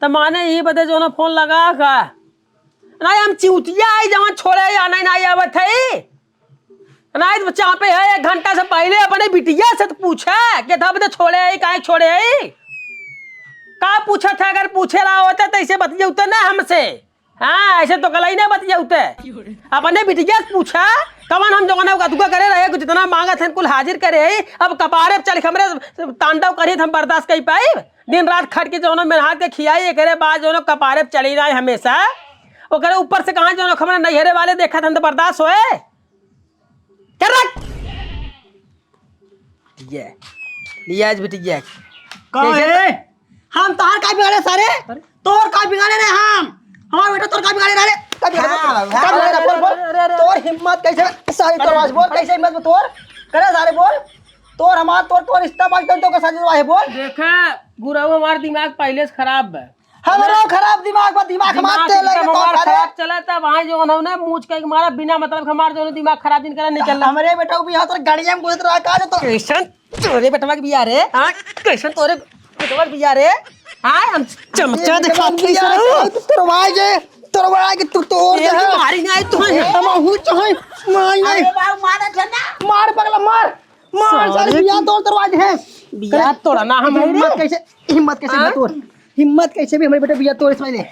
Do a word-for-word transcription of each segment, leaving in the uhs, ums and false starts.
त माने ई बदे जौन फोन लगा का? नाहीं, हम चिउटिया आई, जवन छोड़े या नाहीं, नाहीं आवत है। नाहीं, तो चापे है, एक घंटा से पहिले अपने बिटिया से तो पूछा कि था बदे छोड़े आई, काहे छोड़े आई? का पूछत है? अगर पूछे रहा होता तो ऐसे बतियौते ना हमसे। हाँ, ऐसे तो कल ही ना बतियौते। अपने बिटिया से पूछा, कवन हम जौन अगुआ करे रहे, जितना मांगत हैं कुल हाजिर करे है। अब कपारे पे चढ़ के हमरे तांडव करी, हम बर्दाश्त कर पाई? दिन रात खट के जौन मेहनत के खियाई, एकरे बाद जौन कपारे पे चढ़ी रहे हमेशा, ओकरे ऊपर से कहाँ जौन हमरा नैहरे वाले देखत हम तो बर्दाश्त होए? चल रख। ये, लिया आज बिटिया। कहो कैसे? ए, हम तोहार का बिगाड़े सारे? अरे। तोर का बिगाड़े रे हम? हमार बेटा तोर का बिगाड़े रे? का बिगाड़े? हाँ, बाबू, का हाँ, बिगाड़े? अरे, बोल, बोल। अरे, अरे, अरे। तोर हिम्मत कैसे? सारी अरे। तोर आवाज बोल, कैसे हिम्मत में तोर? करे सारे बोल। तोर हमार, तोर, तोर रिश्ता बांट दे, तो का साथ वाहे बोल। देखे, गुरु हमार दिमाग पहले से खराब बा। हमरो खराब दिमाग बा, दिमाग हमार दिमाग तेल एकदम लगे तो हमार करे। खराब चला था, वहाँ जो उन्होंने मूछ के मारा, बिना मतलब हमार जो दिमाग खराब दिन करा निकल। हमरे बेटा भी यहाँ तोर गाड़िया में घुसत रहा, का जो तो कैसन तोरे बेटवा के बिया रे? हाँ? कैसन तोरे बेटवा के बिया रे? हाँ, हम चमचा ये दिखा बेटवा के बिया सर। रे, तोरवा जे, तोरवा के तू तोड़ ये दे। तो मारी ना आई तू। हम हूँ चाहे, मार नहीं। अरे बाबू, मारा था ना। मार पगला, मार। मार, सारे सारे बिया तोड़, तोरवा जे है। बिया तोड़ा ना हम हिम्मत रे। कैसे, हिम्मत कैसे हाँ? भी तोड़? हिम्मत कैसे भी हमारे बेटे बिया तोड़ इसमें ले।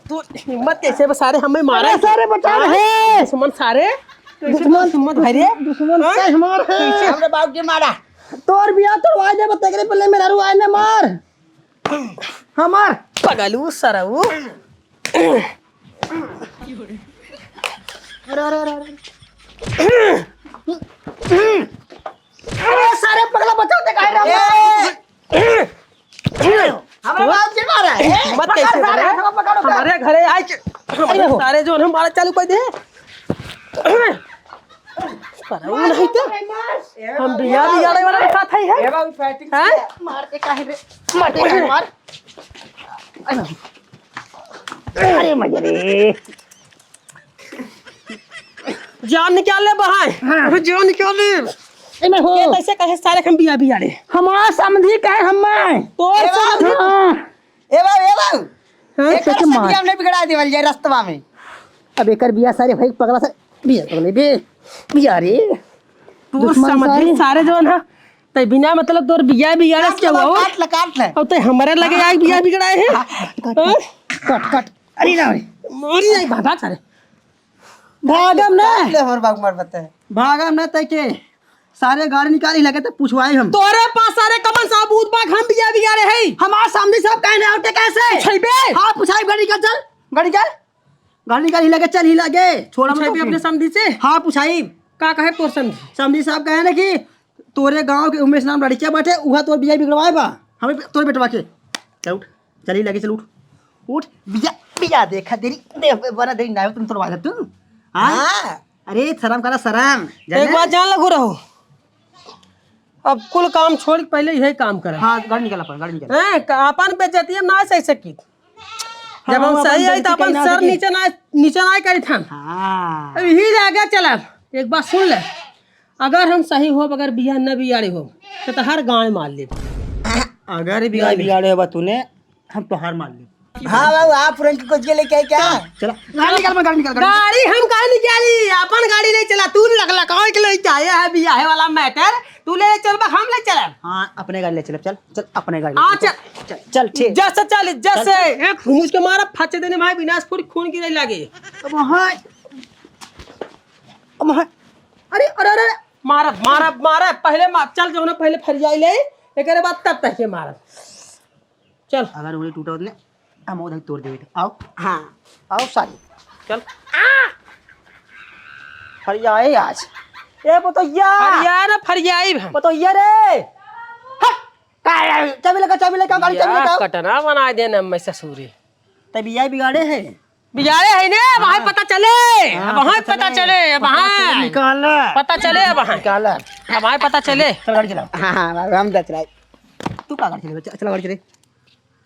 तू हिम्मत कैसे बा सारे हमें मारा अरे है? सारे बचा हाँ? रहे। दुश्मन सारे। कैसे दुश्मन, दुश्मन भाई रे? दुश्मन हाँ? का हमार है। कैसे? हमरे बाबूजी मारा। तोर बिया तोड़वा दे, बता के पहले मेरा रू आए ने मार। हमार। पगलू सरऊ। अरे, अरे, अरे, अरे। अरे, सारे पगला बचाते काहे रे? ए! हमारे बाप जी मारा है। हिम्मत कैसे पकड़, सारे, बा? पकड़ो, पकड़ो, हमारे घरे आए के, हमारे अरे हो। सारे जो हम मारा चालू कर दे। पर वो नहीं तो। हम बिया बिगाड़े वाला दिखात है, है? ए बाबू, fighting हैं? मार दे काहे रे? मार दे काहे मार? अरे मजे रे। जान निकाल ले बहाए। हाँ। अबे जान निकाल ले। ए, मैं हो। ये कैसे कहे सारे हम बिया बिगाड़े? हमार समधी कहे हमें। तोर ए बाबू। समधी? हाँ। ए बाबू, ए बाबू। हाँ? एकर कैसे मार? समधी हमने बिगड़ा देवल जाए रस्तवा में। अब एकर बिया सारे भाई पगला से बिया पगले बे। बिया रे। तोर दुश्मन समधी सारे। सारे जो ना, तै बिना मतलब तोर बिया बिगाड़े काट क्या ले, हुआ हो? काट ले, काट ले। अब तै हमारे लगे हाँ। आए बिया बिगड़ाए हैं? हाँ, काट, हाँ? काट, काट, काट। अरे ना रे। मारी नहीं भागा सारे। भागम ना। ले हमर बाबू मार बता है। भागम ना तै के। सारे गाड़ी निकाली लगे तो पूछवाई हम। तोरे पास सारे कमन साबूत बा, हम बिया बिगाड़े है। हमार सामने सब कहने आउटे कैसे? छइबे। हाँ, पूछाई गाड़ी निकाल चल। गाड़ी निकाल। गाड़ी निकाल हिला के चल हिला के। छोड़ हम पूछाई तो भी अपने समधी से। हाँ, पूछाई। का कहे तोर समधी? समधी साहब कहे ना कि तोरे गांव के उमेश नाम लड़किया बाटे, उहा तोर बिया बिगड़वाए बा। हमें तोर बेटवा के। चल उठ। चल ही लगे, चल उठ। उठ, बिया, बिया देखा तेरी, देख, बना तेरी नाव तुम तोड़वा दे तू। हाँ? हाँ। अरे, शर्म करा, शर्म। एक जाने? बात जान लगू रहो, अब कुल काम छोड़ के पहले यही काम कर। हाँ, गाड़ी निकाल अपन, गाड़ी निकाल। हैं, क-, अपन बेइज्जती हम ना सह सकी। जब हम हम अपन सही आई तो बेइज्जती अपन कहीं ना सर सकी। नीचे ना, नीचे ना करी था। हाँ। अब यही आगे चला, एक बात सुन ले, अगर हम सही होब, अगर बिया न बियाड़े होब, तो तोहार गांड मार लेब। अगर बिया बियाड़े होबा तूने, हम तोहार मार लेब। हाँ बाबू, आप फ्रेंड को के लेके आए क्या? चला, गाड़ी निकाल, मैं गाड़ी निकाल, गाड़ी निकाल। गाड़ी हम काहे निकाली? अपन गाड़ी ले चला, तू लक-, लकवा के ले आया है बियाहे वाला मैटर, तू ले चल बा, हम ले चला। हाँ, अपने गाड़ी ले चल, चल, चल, अपने गाड़ी ले हाँ, चल। चल, चल, चल, ठीक। जैसे चल, जैसे चल, चल। एक घूस के मारा, फचे देने भाई, विनाश फूट खून गिरे लागे। अब हाँ, अब हाँ, अरे, अरे, अरे, अरे, मारा, मारा, मारा, पहले मार, चल, जो ना, पहले फरियाई ले, एकरे बाद तब तक के मारा। चल। अगर उंगली टूटा होत ने, हम उधर तोड़ देबे। आओ। हाँ। आओ सारे। चल। फरियाए आज। ए, पतोहिया। फरिया ना, फरियाई हम। पतोहिया रे। हट। का रे? चाबी लेके, चाबी लेके, गाड़ी चाबी या लेके आओ। कटना बना देना मैं ससुरे। तब बिया बिगाड़े है। बिगाड़े है ने, वहाँ हाँ। पता चले। हाँ, अब वहाँ पता पता चले। चले, अब पता वहाँ। चले, निकाल। पता चले, अब वहाँ। निकाल। अब वहाँ पता चले। चल, गाड़ी चलाओ। हाँ, हाँ, बाबू, हम दस राय। तू का गाड़ी चले? चल, चल, गाड़ी चले।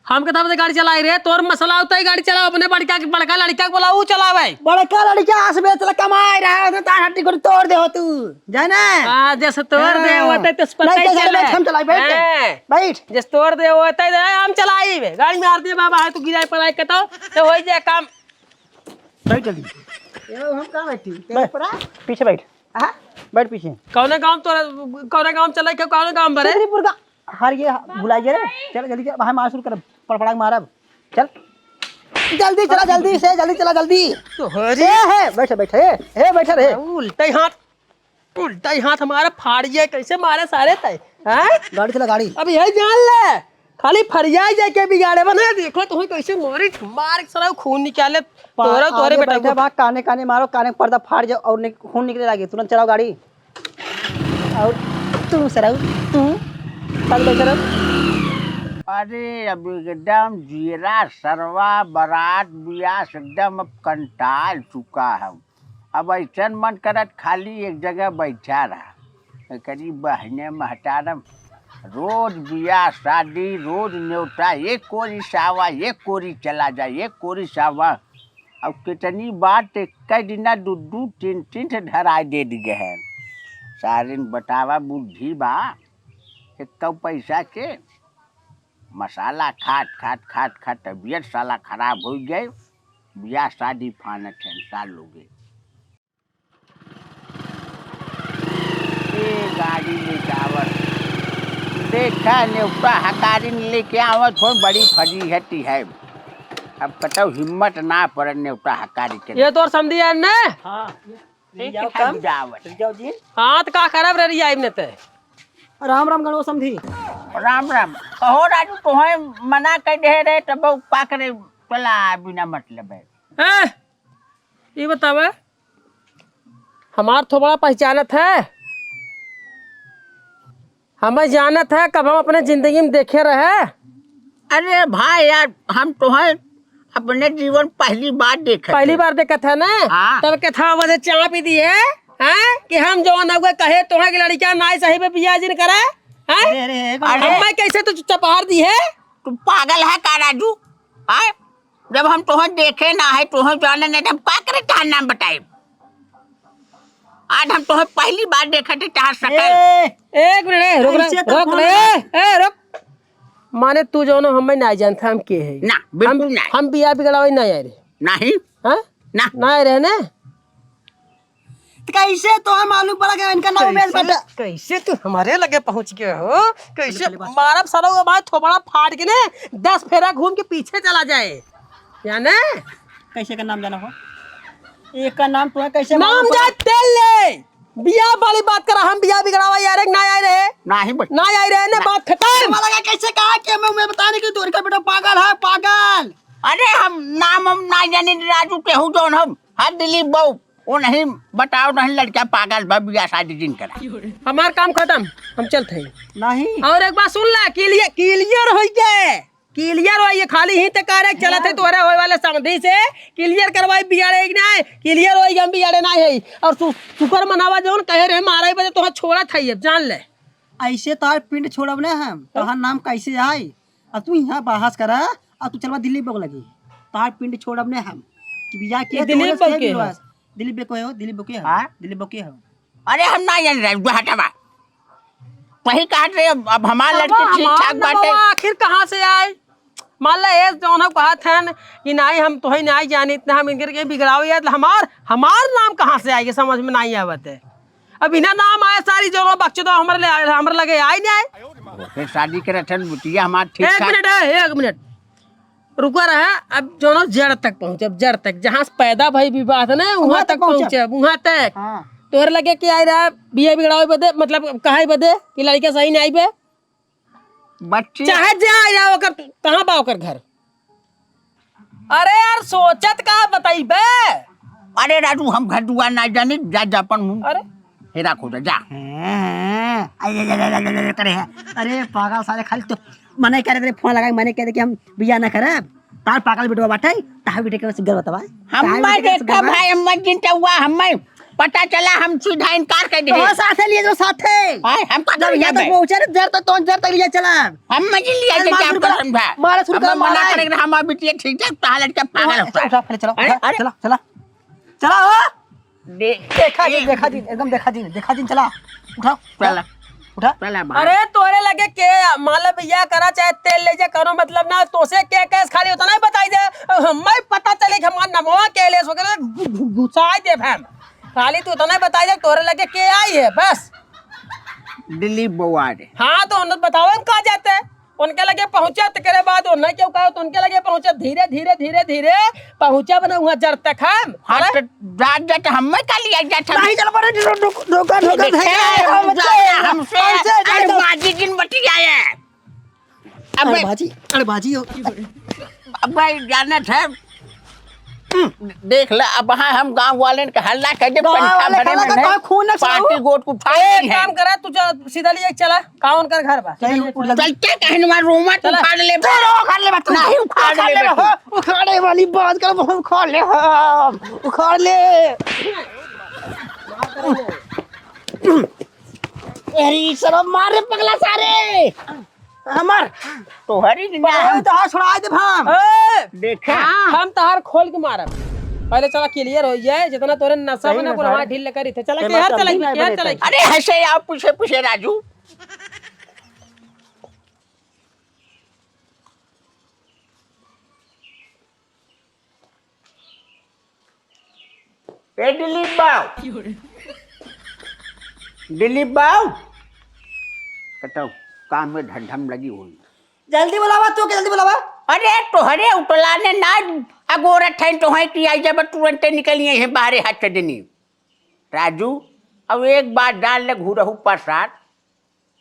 हम कथा बदे गाड़ी चलाई रे, तोर मसला होता है गाड़ी चलाओ, अपने बड़का के, बड़का लड़का के बोला, ऊ चलावे। बड़का लड़का आस में चला कमाए रहा है, तार हड्डी गोड़ तोड़ दे हो तू, जाने? हाँ, जैसे तोड़ दे हाँ। होता है, तो पता नहीं, ही चला। बैठ, हम चलाई, बैठ। हाँ। बैठ। जैसे तोड़ दे होता है, हम चलाई बे। गाड़ी में आर दे बाबा, है तू गिराए पड़ाए कतो, तो हो जाए काम। बैठ जल्दी। ये हम कहाँ बैठी? तेरे बैठ। ऊपर आ? पीछे बैठ। हाँ? बैठ पीछे। कौने गाँव तोरा, कौने गाँव चले के, कौने गाँव बरे? सिकरीपुर का। हर ये भुला गया रे। चल जल्दी चल, भाई मार शुरू कर, पड़पड़ा के मारब। चल। जल्दी चला, जल्दी से, जल्दी चला, जल्दी। तो हरी। ए, है, बैठ, बैठ, ए, ए, बैठ रे। उल्टा ही हाथ, उल्टा ही हाथ हमारा फाड़ गया, कैसे मारे सारे तय, हैं? गाड़ी चला, गाड़ी। अब यही जान ले, खाली फरियाई जाके बिगाड़े बना, देखो तुहैं कैसे मारी, मार के साला खून निकाले, पा-, तोरे, तोरे आगे बेटा बैठे को। बा, काने, काने मारो, काने का पर्दा फाड़ जाओ और नि-, खून निकले लागे, तुरंत चलाओ गाड़ी। और तू सरऊ, तू, चल बैठ सरऊ। अरे अब एकदम जियरा सरवा बरात बियाह से एकदम अब कंटाल चुका है। अब ऐसन मन करत खाली एक जगह बैठा रहा। एकरी बहने महतारम, रोज बियाह शादी, रोज न्योता, एक कोरी से आवा, एक कोरी चला जा, एक कोरी से आवा। अब कितनी बार तो कई दिना दू दू तीन तीन ठे धराई दे दिए हैं। सारिन बतावा बुद्धि बा, एक पैसा के मसाला खात, खात, खात, खात तबियत साला खराब होइ गए। बियाह शादी फानत हैं साल लोगे। ए गाड़ी लेके आवत, देखा नेवता हकारिन लेके आवत हो, बड़ी फजीहती है। अब कतौ हिम्मत ना पड़े नेवता हकारी के। ये तोर समधी है ने? हाँ। ठीक है, जाओ, कम। जाओ। ठीक जाओ जी। हाँ, तो का करब रे रियाई में ते? राम राम गणो समधी। राम राम। कहो राजू, तोहे मना कर दे रहे, तब का करे, चला बिना मतलब है। हैं? ये बतावे, हमार थोबड़ा पहचानत है? हमें जानत है, कब हम अपने जिंदगी में देखे रहे? अरे भाई यार, हम तोहे अपने जीवन पहली बार देखे पहली थे। बार देखत है ना? हाँ। तब के था वजह चाप ही दी है, हैं? कि हम जौन अगुए कहे तोहे कि लड़कियां नाई सही पे बियाह जिन करे, हैं? अरे, अरे, एक और मिनट। हमें कैसे तू चुपचाप हार दी है? तू पागल है का राजू? हैं? जब हम तोहे देखे ना है, तोहे जाने नहीं, हम का करे तहार नाम बताए? आज हम तोहे पहली बार देखे थे, तहार शकल। ए, एक मिनट, ए, रुक रे, कैसे तो रुक फोन रे, लगा? ए, रुक। माने तू जौन हमें ना जानत, हम के है? ना, बिल्कुल हम, ना। हम बियाह बिगड़ावे ना आए रहे। नहीं। हाँ? ना। ना आए रहे ना? तो कैसे तोहे मालूम पड़ा कि इनका नाम उमेश कैसे, बा? कैसे तू हमारे लगे पहुँच गए हो? कैसे पहले, पहले बात मारब सरऊ के भाई थोबड़ा फाड़ के ने दस फेरा घूम के पीछे चला जाए, जाने? कैसे का नाम जाना हो? एक का नाम तोहे कैसे नाम मालूम पड़ा? जा तेल ले। बियाह वाली बात करा, हम बियाह बिगड़ावा यार, एक ना आए रहे। नहीं बे। ना आए रहे ना, ना। बात खत्म। हमारा का कैसे कहा कि मैं, मैं बताने की तोर का बेटा पागल है, पागल। अरे हम नाम हम ना जाने राजू, केहू जौन हम। हाँ दिलीप बाबू, वो नहीं बताओ, नहीं लड़का पागल बा, बियाह शादी जिन करा। हमार काम खत्म, हम चलत हई। नहीं। और एक बात सुन ला, clear, clear होइ गए, clear होइ गए, खाली ही ते करे चलत है हाँ। तोहरे होए वाले समधी से, clear करवाई बियाड़े कि नहीं, clear होइ गए, हम बियाड़े नहीं है। और सु-, शुक्र मनावा जौन कहे रहे मारा ही बजे तोहर छोड़त है, अब जान ले। ऐसे तोहर पिंड छोड़ब ना हम, हाँ? तोहर नाम कैसे आई? अब तू यहाँ बहस करा, अब तू चलवा दिलीप बो के लगे। तोहार पिंड छोड़ब ने हम। कि बियाह के ये दिलीप तोरे बो से के मिलवा। है? दिलीप बो के हो, दिलीप बो के हो। हाँ? दिलीप बो के हो। अरे हम ना जान रहे, जो हटावा। वही कहत रहे, अब, अब हमार अब लड़की ठीक हमार ठाक बाटे। नमवा आखिर कहाँ से आए? मान ला ये जौन हम कहत हन कि नाई हम तोहे नाई जानित ना, हम इनकर के बिगड़ावे यार, हमार, हमार नाम कहाँ से आए, ये समझ में नाई आवत है। अब इन्हें नाम आए सारी जौन बक्चे तो हमरे ले आए, हमरे लगे आए नहीं आए। फिर शादी करत हन, बुटिया हमार ठीक एक ठाक। मिनट है, एक मिनट। रुका रहा, अब जौन जड़ तक पहुँचे, अब जड़ तक, जहाँ से पैदा भई विवाह है ना, वहाँ वहाँ तक तक पहुँचे। पहुँचे, अब वहाँ तक। हाँ। तोहरे लगे कि आए रहा, बियाह बिगड़ावे बदे, मतलब, कहाई बदे कि लड़का सही नहीं आई बे? बच्ची। चाहे जे आए रहा, ओकर, कहाँ बा ओकर घर? अरे यार, सोचत का बताइबे? अरे राजू, हम घर दुआर ना जानी, जा, जा अपन मुंह। अरे। हेरा खोजा, जा। हाँ, अरे, अरे, अरे, अरे, अरे, करे है। अरे पागल साले, खाली तो मने करे तेरे फोन लगा, मने करे कि हम बियाह ना करब। तार पागल बेटवा बाटे, तार बेटे के बस गलत बा। हम तार बेटे के बस देखा गलत बा। भाई, हम जिन चौवा, हम पता चला, हम सीधा इनकार कर दे। तो साथे लिए जो साथे। हाय, हम का जब करेंगे यहाँ तक बे? पहुँचे ना, जर तक तो जर तक लिए चला। हम मजे लिए अरे, चल मार के शुरू आपका कर, समझा। मारा शुरू हम कर, मना मारा। करेंगे, हम बिटिया ठीक है, ताहा लड़का पागल होता है। उठा, उठा, चला, अरे, उठा, अरे। चला, चला। चला, हो। दे-, देखा जी, एक देखा जी, एकदम देखा जी, देखा जी, चला। उठा, उठा, चला। उठा। चला बाहर। अरे, तोरे लगे के, मान लो बियाह करा चाहे तेल ले जा, करो मतलब ना, तोसे के केस खाली होता नहीं बताई दे। हमें पता चले कि हमार नमवा के ले सो के घु-, घु-, घुसाई दे हम। खाली तू इतना बताई दे, तोरे लगे के आई है, बस। दिलीप बउआ रे। हाँ, तो उन्हें बताओ हम कहाँ जाते हैं। उनके लगे पहुँचा, तेकरे बाद उन्हें क्यों कहा, तो उनके लगे पहुँचा, धीरे, धीरे, धीरे, धीरे पहुँचा बना हुआ जर तक हम। हाँ, अरे? तो जात, जात हमें का लिया जात हम? नहीं, चल, बड़े, रुक, रुक, रुक, रुक, रुक, देखे, रुक, रुक, रुक, रुक, हमसे, हमसे, हमसे, अरे, हमसे। बाजी जिन बटी आए। अबे, अरे बाजी, अरे बाजी हो। अबे, जानत है, देख ले, अब हाँ हम गाँव वाले के हल्ला कर दे, गाँव पंखा वाले भरे हल्ला में कर, नहीं, कोई खून ना चलाओ। पार्टी गोट को फाड़ एक दी है। काम करा, तू चल, सीधा लिए चला, कौन कर घर बा? चल, उठ, उठ, चलते कहीं ना रोमा तो चला। उखाड़ ले। चलो, उखाड़ ले बा तू। नहीं, उखाड़ उखाड़ ले ले बा बा तू। हो, उखाड़े वाली बात कर, हम उखाड़ ले, हम उखाड़ ले। अरे, शर्म मार रे पगला सारे। हमार तोहरी के पकड़ो, हम तो हाथ छुड़ाए देब हम। ए! देखा। हम तहार खोल के मारब। पहले चला clear हो जाए, जितना तोरे नशा सही में ना ना बोला, सारे। वहाँ ढील लेकर इथे। चला, ए, केहर मतलब चलाई, नहीं केहर बने चलाई। थे। अरे, हंसे आओ, पीछे, पीछे, राजू। ए दिलीप बाऊ, दिलीप बाऊ, कतौ काम में धंधा में लगी हुई। जल्दी बुलावा, तू के जल्दी बुलावा। अरे तोहरे उतला ने ना अगोरत है, तोहे कि आई जब तुरंते निकलिए हैं बाहरे हाथ से देनी। राजू, अब एक बात जान ले, घुरहु प्रसाद,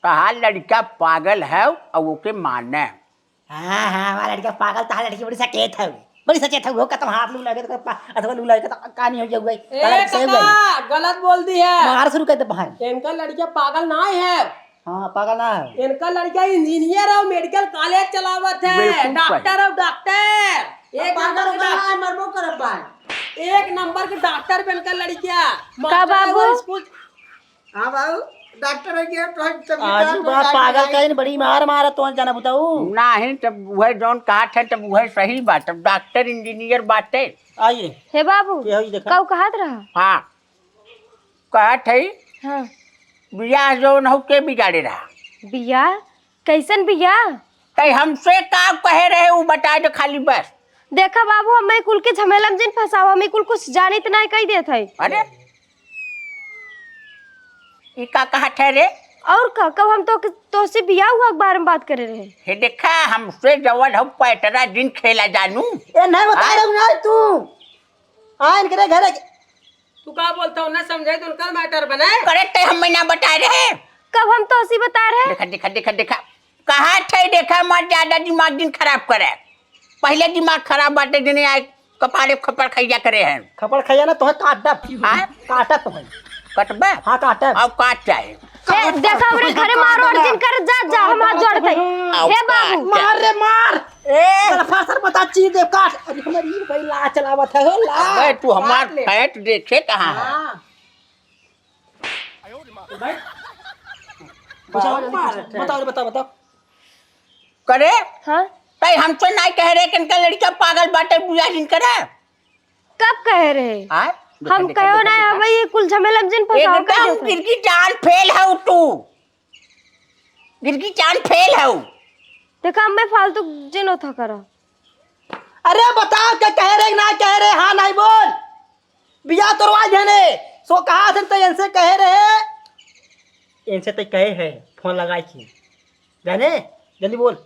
तहार लड़का पागल है और ओके माने। हाँ, हाँ, हमार लड़का पागल, तहार लड़की बड़ी सचेत है, बड़ी सचेत है, वो कतौ हाथ लू लगे तो पा-, अथवा लू लगे तो का नहीं हो जाए, ए, तहार लड़की सही हो जाए। काका, गलत बोल दी है। मार शुरू कर दे भाई। इनका लड़का पागल ना है। हाँ, पागल ना है। इनका लड़का engineer है, medical college चलावत है, बिल्कुल सही। Doctor है, doctor। एक पागल नंबर के बना डॉक-, है, मरबो करब भाई। एक नंबर के doctor बनकर लड़किया। का मास्टर है, बाबू? वो स्कूल हाँ बाबू, डॉक्टर हो गया तो हम सब आजू विकास में बात जाके पागल आई। कहीं बड़ी मार मारत तो जाना बताऊ। नाही, तब वह जौन कहत है, तब वह सही बात, तब डॉक्टर इंजीनियर बाटे। आइए। हे बाबू, के हई देखा? कऊ कहत रहा? हाँ, कहत है, हाँ। बियाह जौन हो के बिगाड़े रहा? बियाह? कैसन बियाह? तै हमसे का कहे रहे, उ बताए दे खाली बस। देखा बाबू, हमें कुल के झमेला में जिन फंसाओ, हमें कुल कुछ जानित नाहीं कही देत है। अरे, ई का कहत है रे? और का, कब हम तो, तोसे बियाह हुआ के बारे में बात करे रहे। हे देखा, हमसे जवन हम पैटरा जिन खेला जानू। ए, नहीं बता हाँ? रहे नहीं तू। हाँ, इनके घरे तू का बोलता हो, ना समझे तो उनका matter बने। करे ते हम ना बताए रहे। कब हम तोसी बताए रहे? देखा, देखा, देखा, देखा। कहा थे, देखा, मत ज्यादा दिमाग दिन खराब करे। पहले दिमाग खराब बाटे, दिने आए कपारे खपड़ खैया करे हैं। खपड़ खैया ना, तोहे काटब। हाँ? काटब तोहे। कटबे? हाँ, काटब। अब काट चाहे। ए, देखा, हमरे घरे मारो और जिन कर, जा, जा, हम हाथ जोड़ते। आओ, हे बाबू। काट। मार रे, मार। ए। चल, फांसर बता, चीर दे, काट। अरे, हमारी भाई ला चलावत है, हो, ला। अबे, तू हमार काट ले। फैट देखे कहाँ है? हाँ। भाई, बताओ, बताओ, बताओ, बताओ, बताओ। करे? हाँ? तै हमसे नाहीं कहे रहे कि इनका लड़का पागल बाटे, बुआ जिन करे। कब कहे रहे? आय? देखा, हम देखा, कहो देखा, ना, देखा। अब ये कुल झमेला में जिन फंसाओ, कह एकदम देते। गिरगी जान फेल है तू। गिरगी जान फेल है। देखा, हमें फालतू जिन होता करा। अरे बताओ, क्या कहे रहे, ना कहे रहे, हाँ नाहीं बोल। बियाह तोरवा देने। सो कहा थे तो इनसे कहे रहे। इनसे तो कहे है, फोन लगाई थी। जाने, जल्दी बोल।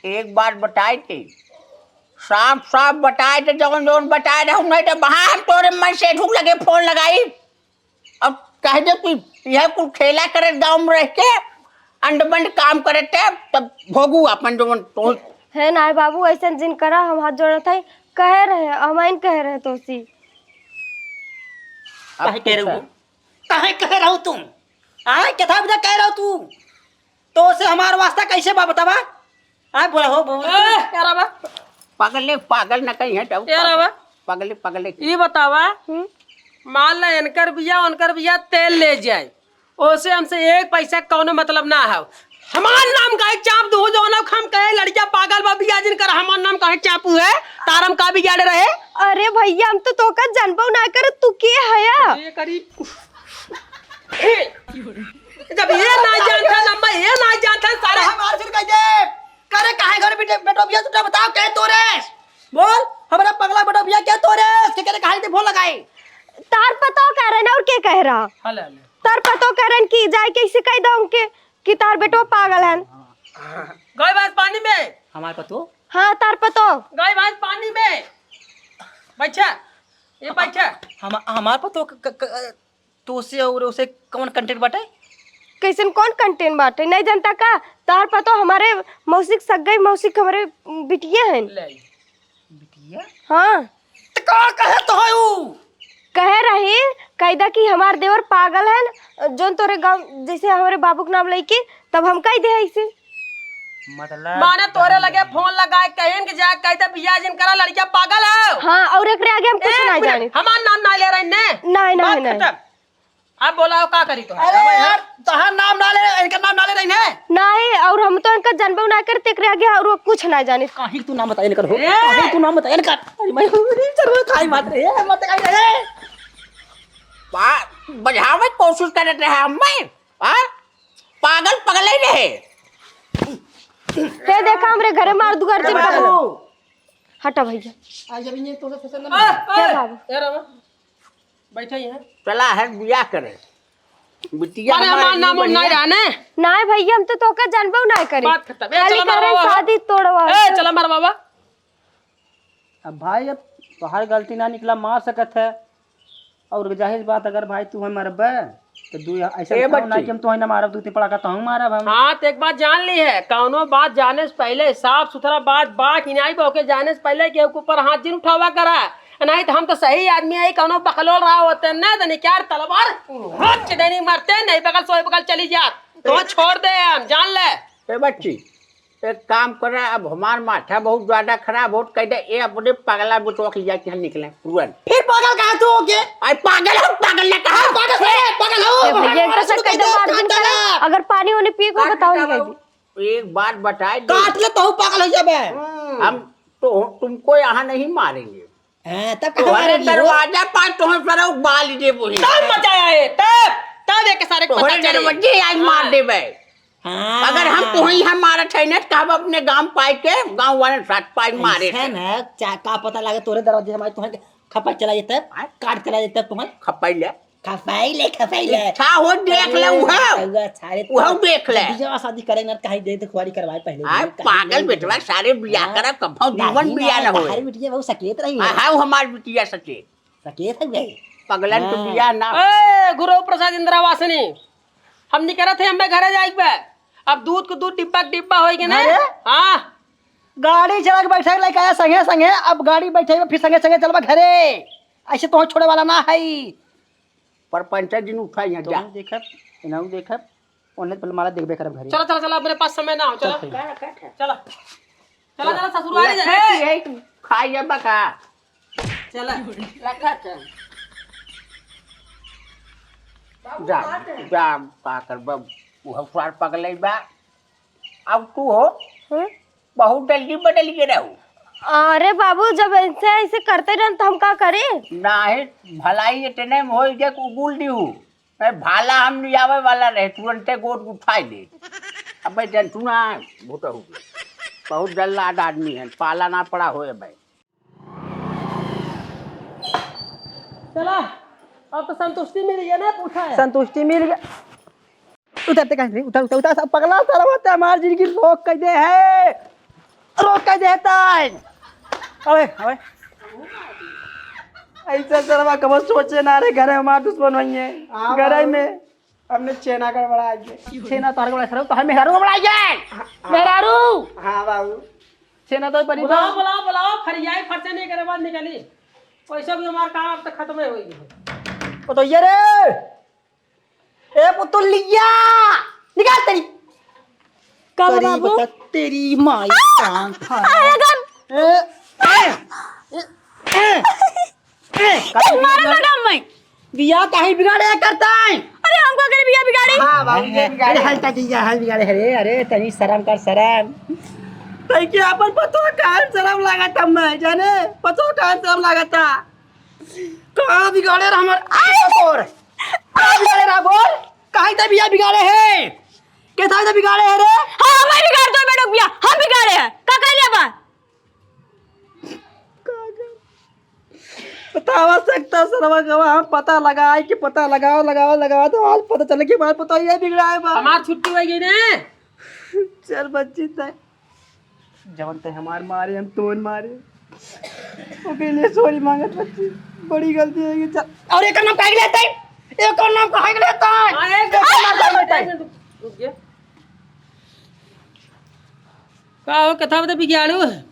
एक बात बताए थे, साफ साफ बताए थे, जौन जौन बताए रहे, नहीं तो वहाँ हम तोरे मन से ढूक लगे फोन लगाई। अब कह दे कि यह कुल खेला करे गाँव में रह के, अंड बंड काम करे थे, तब भोगू अपन जौन तो। हे नाय बाबू, ऐसन जिन करा, हम हाथ जोड़त हई, कहे रहे, हमाइन कहे रहे तोसी। अब काहे कह रहे हो? पूछा। काहे कह रहो तुम? आय, कथा बुझा कह रहो तू? तो से हमार वास्ता कैसे बा बतावा? आय, बोला हो, बोल। ए, क्या रहा बा? पागल ले, पागल न कहीं है, क्या रहा बा? पागल ले, पागल ले। ये बतावा, हम्म? मान ला, इनकर बिया, उनकर बिया, तेल ले जाए, ओसे हमसे एक पैसा कौनो मतलब ना हो। हमार नाम काहे चाप दू, जौन हम कहे लड़किया पागल बा, बिया जिन कर, हमार नाम काहे चापू है? तारम का बिगाड़े रहे? अरे भैया, हम तो तोका जानबो ना करे, तू के हया? ये करी। जब ये ना जानता ना, मैं ये ना जानता, सारे हमार सुन कह दे। करे काहे घर बेटे, बेटो बिया, तू बताओ, के तोरे? बोल, हमरा पगला बेटो बिया, के तोरे? के करे काहे ते फोन लगाए? तार पतो कह रहे ना, और के कह रहा? हले, हले। तार पतो कह रहे कि जाए कैसे कह दो उनके कि तार बेटो पागल है। गई बात पानी में। हमार पतो? हाँ, तार पतो। गई बात पानी में। बैठा, ये बैठा। हम, हमार पतो क-, क-, क-, तो उसे और उसे कौन content बाटे? कैसन कौन content बाटे? नहीं जानता का? तार पतो हमारे मौसी के सगाई, मौसी के हमारे बिटिया हैं। ले। बिटिया? हाँ। त का कहे तो है ऊ? कहे रही, कह दा कि हमार देवर पागल है, जोन तोरे गाँव, जैसे हमारे बाबू के नाम लेके, तब हम कह दे ऐसे। मतलब माने तोरे लगे फोन लगाए, कहेन कि जा कह दे, बियाह जिन करा, लड़किया पागल है। हाँ, और एकरे आगे हम कुछ एक नहीं मिनट, जाने। हमार नाम ना ले रही ने। नहीं, नहीं, बात नहीं। खत्म। अब बोलाओ, का करी तो? अरे यार, तहार नाम ना ले, इनका नाम ना ले रही ने। नहीं, और हम तो इनका जानबो ना करते, एकरे आगे और वो कुछ ना जाने। काहे तू नाम बताए इनकर हो? ए! काहे तू नाम बताए इनकर? अरे मैं, अरे चलो, खाई बात रे, ए, मत खाई रे। बा-, बजावे के कोशिश करत रहे हम, मैं, हाँ? पागल पगले रहे। ते देखा हमरे घरे मार दुआर जिन अरे कबो। बाबू। हटा भैया। आज जब इन्हें तोसे फसंद ए, ना ए, हे बाबू। ए रे बा। बैठे ही हैं। चला है बियाह करे। बिटिया माने हमार हमार नाम उम नहीं जाने। नहीं भैया, हम तो तोका जानबो नहीं करे। बात खत्म। ए, खाली चला मार करे बाबा। शादी तोड़वा। ए, चला मार बाबा। अब भाई, अब तोहार गलती ना निकला, मार सकत है। और जाहिर बात, अगर भाई तू हमें मरबे, तो दू ऐसा ए ना बच्ची। कि हम तोहे ना मारब, दू तीन पड़ाका तोहू मारब हम। हाँ, तो एक बात जान ली है, कौनो बात जाने से पहले साफ सुथरा बात बा कि नहीं बा, ओके जाने से पहले केहू के ऊपर हाथ जिन उठावा करा। नहीं तो हम तो सही आदमी है, कौनो बकलोल रहा होते ना, तो निकार तलवार, हाथ से देनी मरते, नहीं बगल से ओए बगल चली जात, तो छोड़ दे हम, जान ले। ए बच्ची, एक काम करे, अब हमार माथा बहुत ज्यादा खराब होत, कह दे, ए अपने पगला बुतवा के लिया के यहाँ निकले, तुरंत। फिर पागल कहाँ से हो गए? अरे पागल हो, पागल ने कहा। हाँ, पागल से, पागल हो। ए भैया, एक तो सब कह दे, मार दिन करे, अगर पानी उनी पिए को काट बताओ, निकालो। नहीं। एक बात बताए दे। काट ले, तहू पागल हो जाबे। हम्म। हम तो, तुमको यहाँ नहीं मारेंगे। हाँ, तब कहाँ तोहरे मारेगी हो? दरवाजा पर तोहर सर उबाल देबो ही। तब मजा आए, तब, तब एक सारे तोहरे पता चले। दरवाजे आज मार हाँ। देबे। हाँ। अगर हम तोहई हम मारत है ना, तब अपने गांव पाई के, गांव वाले साथ पाई मारे ऐसा थे। ना, चा-, का पता लगे तोहरे दरवाजे हमारे तोहरे खपा चला जाता है, आय? काट चला जाता है तुम्हें। खपाई ले। खपाई ले, खपाई ले। इच्छा हो देख ले अरे, उहे। बउआ, सारे उहे तो देख ले। बियाह शादी करे ना, कहीं दे तो खुआरी करवाए पहले आय, भी, कहीं पागल दे बेटवा, दे। सारे बियाह हाँ। करा, कभौ नहीं जीवन ना, बियाह ना होए। तहारी बिटिया बहुत सकेत रही आ, है। हाउ हमार बिटिया सकेत। सकेत है भाई। पगलन के हाँ। बियाह ना। ए, गुरु प्रसाद इंद्रावासिनी, हम निकरत है, हमें घरे जाइक बा। अब दूध को दूध, डिब्बा के डिब्बा होई के ना। अरे? हाँ। गाड़ी चला के बैठे लेके आया संगे संगे, अब गाड़ी बैठे में फिर संगे संगे चलबा घरे। ऐसे तो छोड़े वाला ना है। पर पंचायत दिन उठा यहाँ जा। तुम देखब, इनाऊ देखब, उन्हें पहले मारा देखबे करब घरे। चला, चला, चला, मेरे पास समय ना हो, चला। चल, चल। चला। चला, चला, ससुराल जा। ए, यही तू खाई जाबा का? चला, रखा चल। जा, जा, का करबा? वो सार पगलई बा। अब तू हो, हम्म? बहुत जल्दी बदल के रहू। अरे बाबू, जब ऐसे, ऐसे करते रहन, तो हम का करें? नाही, भलाई इतने में होई जे कुबुल दिहू। ए, भाला हम लियावे वाला रहे, तुरंते गोद उठाई ले। अबे जंतु ना, भूत हो गए। बहुत जल्लाद आदमी है, पाला ना पड़ा होए भाई। चला, अब तो संतुष्टि मिल गया ना, पूछा है। संतुष्टि मिल गया। उतरते कहाँ रे? उतर, उतर, उतर, सब पगला साला होता है, हमार जिंदगी रोक कर दे है। रोक कर दे है ताई। अबे, अबे। ऐसा सरवा कबो सोचे ना रे, घरे हमार दुश्मन होइए। हाँ, घरे बाबू। में। हमने छेना गड़बड़ा गया। छेना तोहर गड़बड़ा सरवा, तोहर मेहरारू गड़बड़ा गया। हाँ, हाँ। मेहरारू। हाँ, बाबू। छेना तो बनी बुलाओ, तो। बुलाओ, बुलाओ, फरियाई फरसे नहीं करे बाद निकली। वैसे भी हमार काम अब तक खत्म ही होई गई। ओ तो ये रे। ए पुतुलिया, निकाल तेरी। का तेरी बाबू? बता, तेरी माई आ! कान खा। आ, लगन। ए, ए, ए, ए, ए, ए, मारा लगा मैं। बियाह काहे बिगाड़े करता है? अरे, हम का करे बियाह बिगाड़ी? हाँ, बाबू, ये बिगाड़े। अरे, हल्का चीज है, हल बिगाड़े। अरे, अरे, तनी शर्म कर, शर्म। तई के अपन पतो काहे शर्म लागत है, मैं जाने, पतो काहे शर्म लागत है। कहाँ बिगाड़े रहा हमार, आ, तोर? कहाँ बिगाड़े रहा बोल? काहे ते बियाह बिगाड़े है? के था ते बिगाड़े है रे? हाँ, मैं बिगाड़ दो बेटो बियाह, हम बिगाड़े हैं। का कहले बा? बतावा सकता सरवा गवा, हम पता लगाए कि पता लगाओ, लगाओ, लगाओ, तो आज पता चले कि हमार पता ये बिगड़ा है बा। हमार छुट्टी हो गई ने। चल बच्ची तय, जवन तय हमार मारे, हम तोर मारे, ओके लिए सॉरी मांगत बच्ची, बड़ी गलती हो गई। चल, और एक नाम काहे लेता है? एक और नाम काहे लेता है? हाँ, एक एक और नाम काहे लेता है? एक मिनट रुक गया। का हो, कथा बता बिगाड़ू है?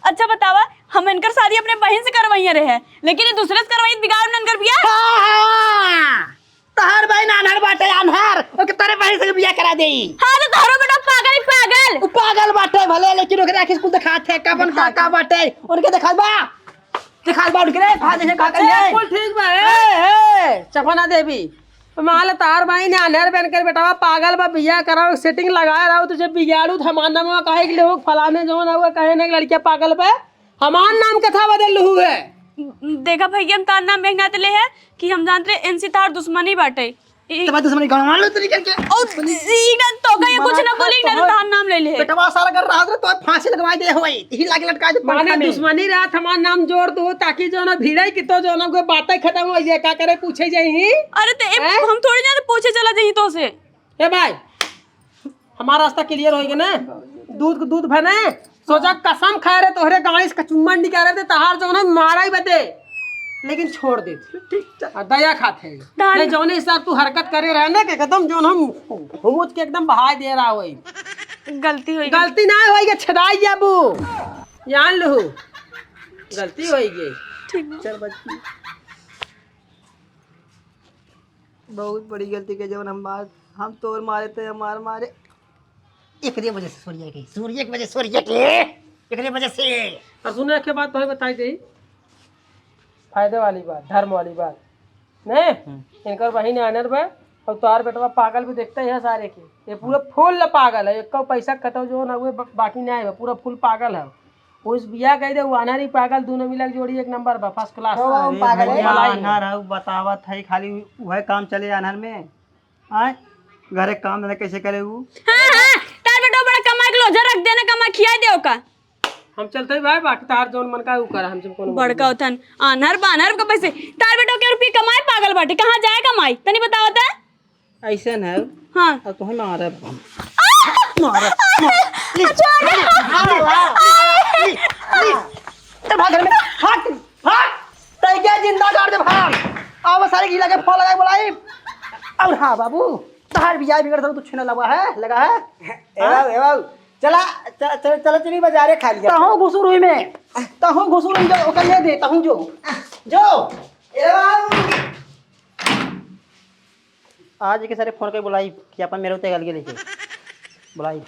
अच्छा बतावा, हम इनकर शादी अपने बहिन से करवाइए रहे हैं, लेकिन ये दूसरे से करवाई, बिगाड़ में इनकर बियाह। हाँ, हाँ। तहार बहिन आन्हर बाटे, आन्हर। ओके, तोरे बहिन से बियाह करा देई। हाँ, तो तोहरो बेटा पागल ही पागल। उ पागल बाटे भले, लेकिन ओकरे आँखी से कुल दिखात है, कवन का, का बाटे। उनके दिखात बा। दिखात बा उनके रे, कहाँ देखे, का अच्छा, करिए? कुल ठीक बा, ए, ए, चपना देवी। मान ले, तहार बहिन आन्हर बन कर बेटवा पागल बा, बियाह कराओ, सेटिंग लगाए रहो, तो जब बिगाड़ू तो हमार नाम कहे के लिए हो, फलाने जौन हुआ, कहे ना कि लड़किया पागल बा, हमार नाम कथा बदल लहू है। देखा भैया, हम तार नाम एक नाते ले है कि हम जानते रहे इनसे तार दुश्मनी बाटे। ई तो बात दुश्मनी गाँव वालों तरीके के। ओ, ई ना तो कहीं कुछ ना बोली, ना तो तार नाम ले ले। बेटवा साला कर रहा था, तो फांसी लगवा दे होई। यही लाके लटका दे माने पंखा में। दुश्मनी रहा, हमार नाम जोड़ दो, ताकि जौन भिड़े कि तो जौन को बातें खत्म हो जाए, का करे पूछे जाई ही? अरे तो ए, हैं? हम थोड़ी जाते पूछे चला जाई तो से। ए भाई, हमार रास्ता क्लियर होई गए ना, दूध को दूध भने, सोचा कसम खाए रहे तोहरे गाड़ी से कचुम्मा निकाले थे, तहार जौन है मारा ही बदे, लेकिन छोड़ दे। ठीक, चल। आ दया खात है। दान- नहीं, जौने हिसाब तू हरकत करे रहे ना, कि एकदम जौन हम हुमुच के एकदम बहाय दे रहा होई। गलती होई गई। गलती ना होई के छदाई जाबू, जान लहू, गलती होई गई। ठीक बा। चल बच्ची। बहुत बड़ी गलती के जवन हम मार, हम तोर मारे ते हमार मारे। एकरे वजह से सूर्य के, सूर्य के वजह, सूर्य के, एकरे वजह से। और सुनो, एक बात तोहे बताई दे, फायदे वाली बात, धर्म वाली बात, ने? हम्म। इनकर बहिन आनर बा, और तोहार बेटवा पागल भी देखते है सारे के, ये पूरा फुल पागल है, एक पैसा कतो जो ना हुए ब-, बाकी नहीं है, पूरा फुल पागल है। उस बिया कह दे, वो आन्हर ही पागल, दोनों मिला के जोड़ी एक नंबर बा, फर्स्ट क्लास। तो अरे पागल है। भैया, आन्हर है, बतावत है, खाली वह काम चले आन्हर में। आय, घरे काम धंधा कैसे करे वो? हाँ, हाँ, तार बेटो बड़ा कमाए के लोझा रख देना, कमा खिया दे ओका। हम चलते ही भाई, बाकी तार जौन मन का ऊ करा, हमसे कोनो मतलब बड़का नहीं। उथन, आन्हर बान्हर का पैसे, तार बेटो के रुपये कमाए पागल बाटे, कहाँ जाए कमाई, तनी बताओ त। ऐसे न है। हाँ। अब तुम्हें मारब हम। मारब, मारब। ले, छोड़ दे। ले, ले, ले, ले। चल भाग घर में। भाग, भाग। तै क्या जिंदा गाड़ दे भाग। आओ सारे गीला के फोन लगाए बुलाई। और हाँ बाबू, तहार बियाह बिगड़ सब तू छेना लगा है, लगा है? ए बाबू, ए बाबू, चला, चला, चला, चला, चली बाजारे खा लिया। तहूँ घुसुर हुई में, तहूँ घुसुर हुई जो, ओकर ले दे, तहूँ जो, जो। ए बाबू। आज के सारे फोन के बुलाई कि अपन मेरे उते गल के लेके बुलाई।